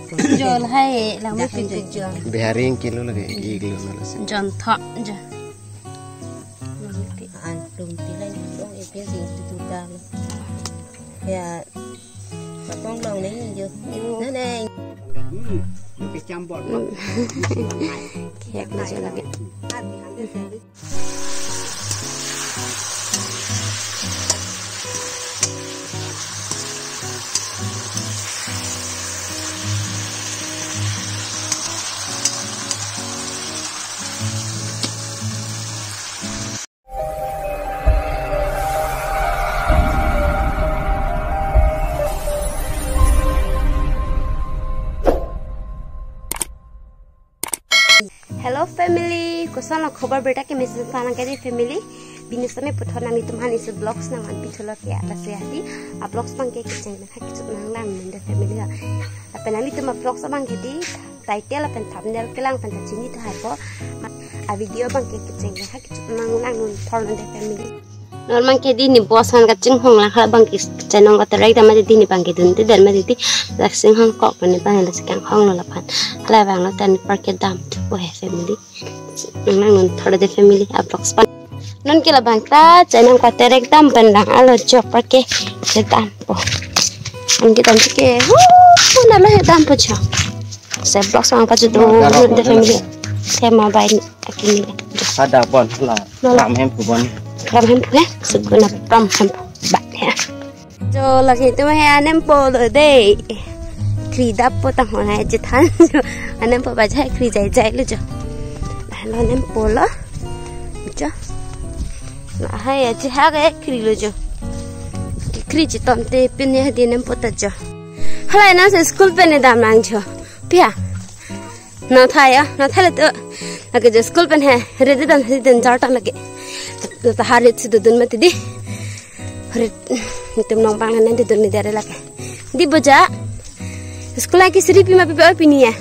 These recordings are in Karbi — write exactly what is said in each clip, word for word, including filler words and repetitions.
Jol hai lang mi pi pi jol. Bihari kilo lagi, kilo na lasi. Jon thok jo. An tum tilai dong ipin sing tutup dah. Ya, patong long ni jo. Nene. Hmm, lu kecam bot. Khek lo jo lagi. Hello family, koson lo khobor berta ke mesen sana ke di family. Bini sami puthot nangtum aphan isi vlogs nangvan pithulo ke atas ya di. A vlogs abang ke kecheng na kechuk nang nang nang de family ha. Lapen nangtum a vlogs abang ke di title lapen thumbnail kelang pen ta chini tahai po. A video abang ke kecheng na kechuk nang nang nang thor nang de family. Non abang ke di ni boss aphan kachinghon lang ha abang ke chenong katerek dam mati di ni abang ke dun te dan mati di laksing hong kok pen ni abang la si kanghon lo laphan. Hala abang lo tan parke damthupo he family. Nang nang non thor de family a vlogs abang. Non ke labang ta chenong katerek dam pen lang alo jo parke ke dampo. An ke dam ke hu hu na lo he dampo jo. Se vlogs abang pachudun non de family. Se ma bai ni akimi le. Ada bon la. Lo la. Ram hemphu bon. Ram hemphu he. Sukuna ram hemphu. Ba he. Jo lagi tu he anempo lo de. Khri dappo tang hon hai chethan. Anempo ba jai khri jai jai lo jo. Lo anempo lo. Jo. La hai achi ha ke khri lo jo. Khri cheton te pin ya di anempo ta jo. Hala na se school pen ne dam nang jo. Pia. Na thaya, na thale to. Lake jo school pen he, ready dan, ready dan jar tan lake. Na ta harit si dudun mati di. Harit, nitum nong pang nan dudun ni dare lake. Di boja. School lagi seri pi ma pi pi oi pini ya.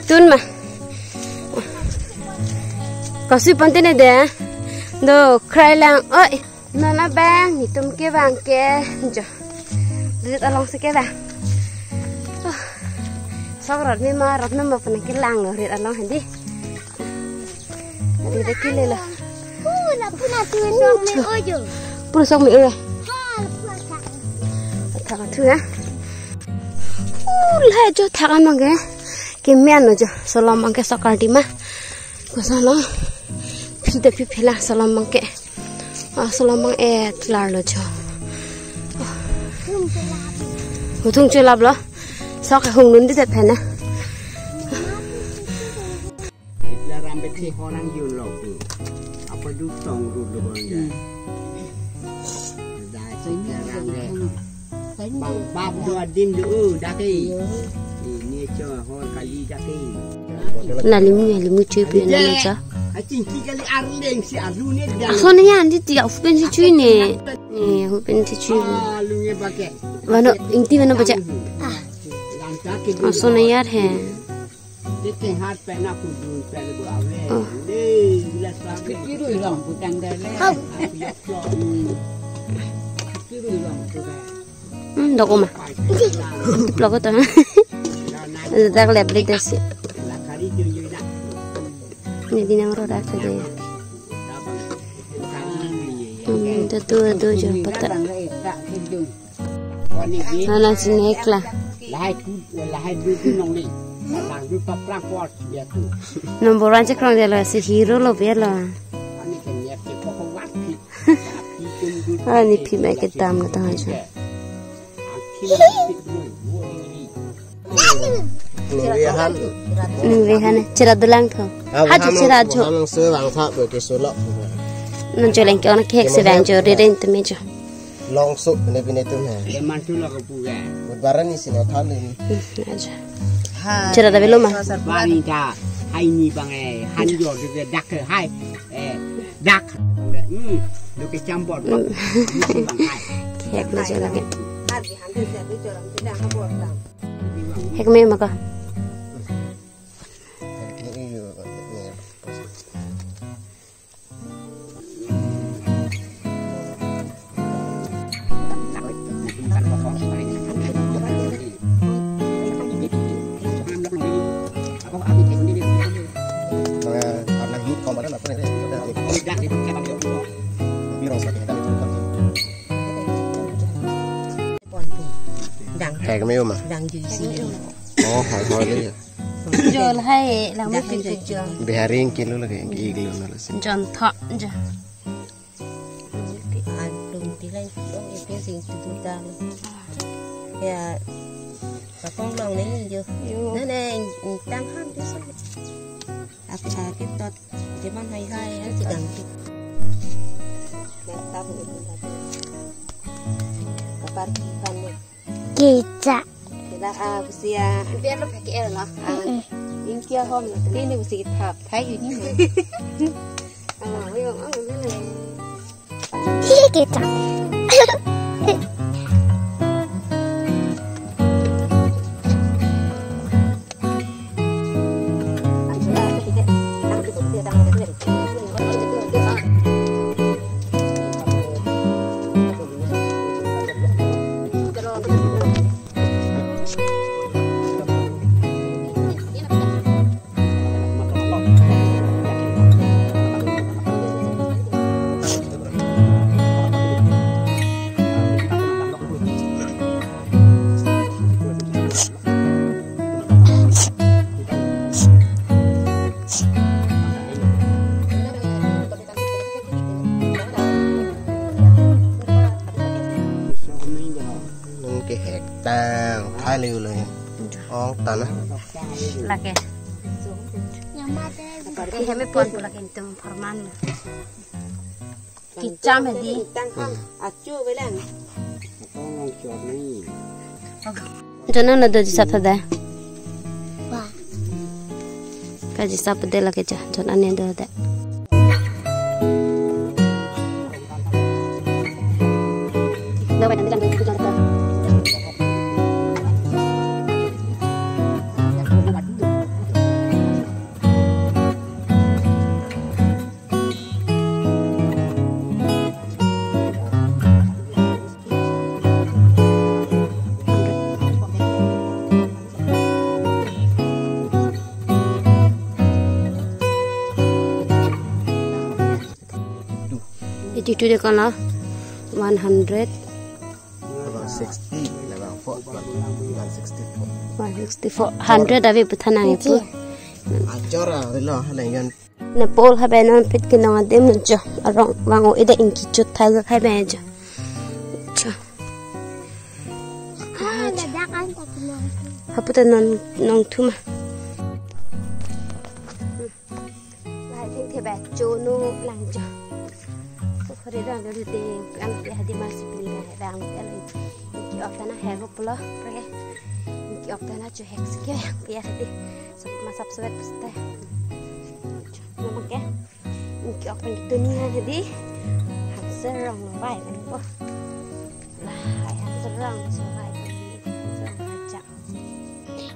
Tun ma. Kasui pante ne de. Do, krai lang. Oi. Non abang, nitum kevang ke, jo. Rit along si kevang. Oh. Sok rot me ma, rot me ma puna kelang lo, rit along handi. Rit de kile lo. Pu, lapu na tu sok me ojo. Pu sok me ojo. Ha, lapu na thak. Thak thu ya. Uh, la jo thak an abang ke. Kemen lo jo, solom abang ke sok kardi ma. Koson lo. Phi de phi phela solom abang ke. Ah, solom abang et lar lo jo. Huthung chelap lo. Sok hung nun di det phena. Itla ram bek si horang yun lo tu. Apa du tong ru lo bang ya. Da itla ram de. Bang bab do adim do, uh, dake. Ini cho hor kali dake. Na limu ya, limu chui pu na cha. Achin ki kali arleng si alu ne dan. Aso ne ya, andi ti afu pen si chui ne. Ne, afu pen si chui. Alu ne bake. Mano, ingti mano baca. Lam dake. Aso ne yar he. Tete hat pen aku dun pen aku ave. Oh. Le, bila sa. Kiru ilong putang dale. Hau. Aku yok sok. Kiru ilong putang. Hmm, doko ma. Tip loko to. Dak lep le desi. Ni dinang ro dak de. Hmm, tu tu tu jo pata. Nana sinek la. Lahai tu, lahai tu tu nongli. Lang tu paplang pot dia tu. Number one chekrong dia lo si hero lo biar lo. Ani ke niat ke pokok waktu. Ani phi mai ke tam na tang aja. Ningve han. Ningve han, chera dolang tho. Ha, chera jo. Nang choleng ke ona khek se bang jo, reren teme jo. Long so ne bine tum hai. Leman tu lo ko puga. Budbaran ni sino than ni. Hmm, aja. Hai. Chera da belo ma. Bang ta. Hai ni bang eh. Han jo de dak hai. Eh, dak. Hmm. Lo ke campur. Hmm. Ni si bang hai. Khek lo jo lagi. Khek me ma ka. Dang. Hek me uma. Dang juicy. Oh, hoi hoi le. Jol hai lang ma. Dang juicy. Biharing kilo lagi, iglo na lasi. Jon thok jo. Alum tilang kong ipe sing tutu dang. Ya, kakong long ni jo. Yo. Nene, tang ham tu sa. Ap, ap, tot. Jeman hai hai, ya, si dang. Mantap, mantap. Kapar ikan ni. Kecak. Kita, ah, usia. Biar lo pakai el lah. Ah, mm-mm. Ingkia hom, ini usia thap, thai ini. Ah, ayo, ah, ini. Hi, kecak. Nung kehek tang, thai le ulo. Ong tan na. Lake. Ke heme pon pula ke itum forman. Kicham hedi. Hmm. Achu belang. Jon an do jisap tha de. Wah. Ka jisap de lake ja, jon an do de. Eighty-two de kono, one hundred. Labang sixty, labang four, one sixty-four. One sixty-four, hundred ave pu than nangji pu. Achor a, rilo, hala yan. Nepal habe non pit kinong adim non jo. Arong vang-o ida ingki chut thai hai be jo. Jo. Ah, dadak an tak kinong. Hapu ta non nong thuma. Lahai thengthe ba chono lang jo. So khore dang dang ding ang pe hadi ma si pini ba bang pe lang. Ingki ok tana hego pulo pre. Ingki ok tana cho hek si ke yang pe hadi. So ma sap suet puste. Cho, no bang ke. Ingki ok pen tuni hadi. Hanserong no bai pen po. Lahai Hanserong so bai pen. Hanserong ajak.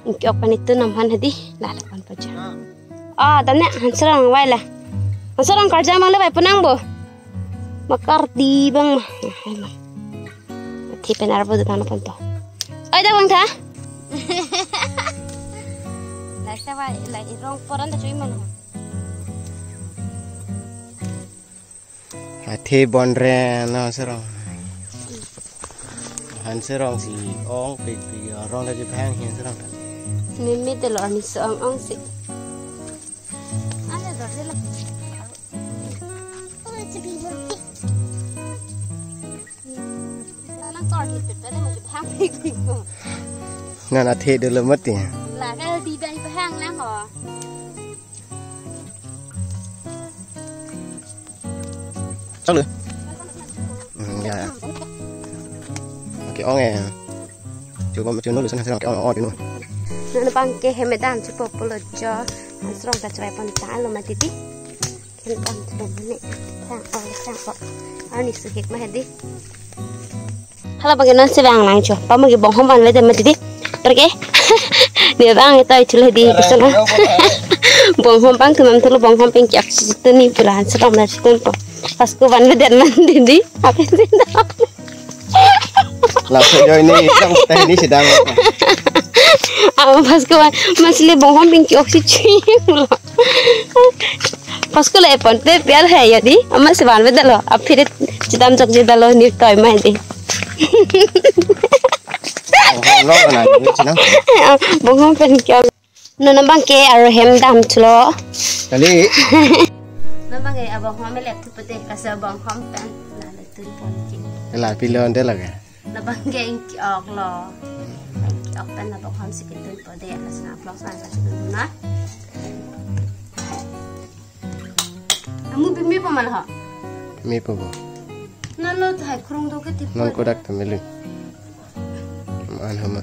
Ingki ok pen itum nam han hadi, la la pan paja. Ah, tane Hanserong vai la. Hanserong karja mang le vai punang bo. Makar di bang ma. Hai ma. Athe pen arbo de tano ponto. Oi da bang tha. Lai sa vai, lai irong poran ta chui mano. Athe bonre no Hanserong. Hanserong si ong pe pe arong lagi bang Hanserong ta. Mimi telo ani so ong ong si. Ane do de la. Nang kor di pe pe de mo bang pe pe mo. Nana athe dolo mati. La ka di bai bang lang ho. Chalo. Hmm, ya, ya. Oke, ong eh. Coba macam dulu sana sana ke ong ong dulu. Nana bang ke heme dam si populo jo. Hanserong ta chrai pon ta lo mati ti. Hem dam si lo mane. Sang ong sang ong. Ani suhik ma hedi. Hala bagi non se bang lang cho. Pama ke bonghom ban le dem mati di. Perke. Dia bang itu itu le di pesona. Bonghom bang kemam tulu bonghom pengki aksi situ ni pula Hanserong na situ po. Pas ku ban le dem mati di. Apa sih? Laso join ni, tang teh ni sidang. Ang pas ko, mas le bonghom pen ke-ok si chim lo. Pas ko le pon pe pial hai ya di. Ama sevan beda lo. Aphi de chedam jokje dalo ni toi mai di. Oh, lo na ni chinang. Bonghom pen ke-ok. Non abang ke arlo hem dam thulo. Kali. Non abang ke abonghom le thupo de, laso bonghom pen la le tun pon ke. La pilon de lage. Non abang ke ingki-ok lo. Ingki-ok pen la bonghom si ketun po de, laso na vlog sa si tun na. Amu bi mepo ma lo ho? Mepo bo. Non lo thai krung do ke tip. Non kodak ta melu. An hama.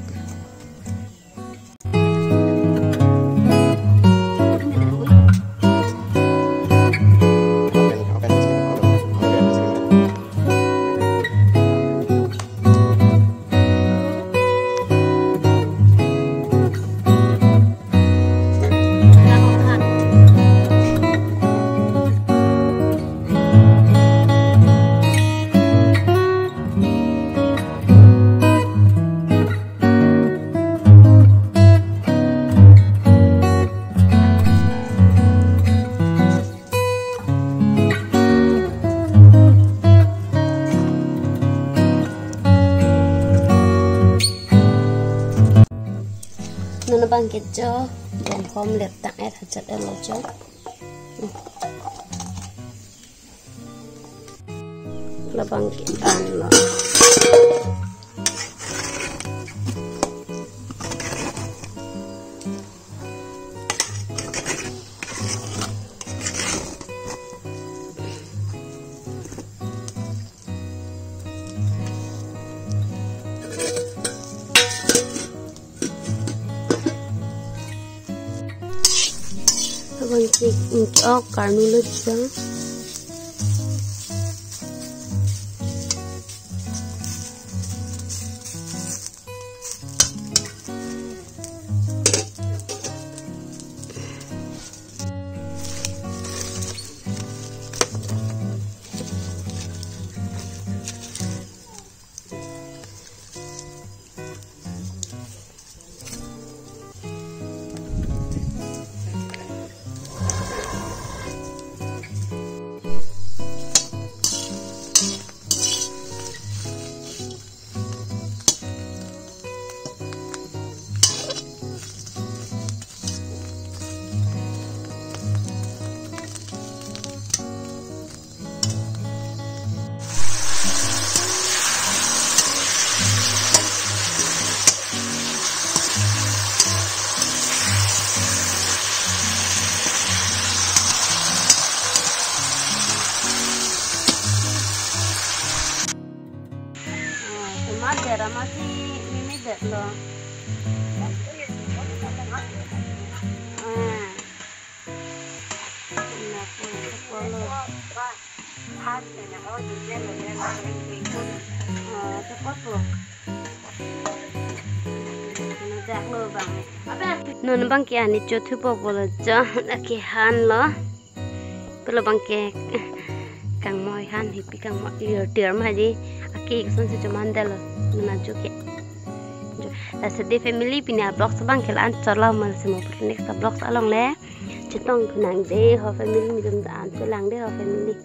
Non abang ke jo, bonghom lep tang et hajat elo jo. Labang ke an lo. Labang ke, mm, ke-ok karnu lo jang. Ah, tomato dera masi mimi det lo. Ah. Na po, po lo. Ah, cepat po. Na jak lo bang. Non abang ke ani chothu po bolo jo, lake han lo. Pulo abang ke kangmoi han, hipi kangmoi lir tir ma ji. Aki ikson si choman dalo, nana jo ke. Jo, lasi de family pini a vlog abang ke la-an chot lo, malasi mo next a vlog along le chetong kunang de ho family, mi dum dan chelang de ho family.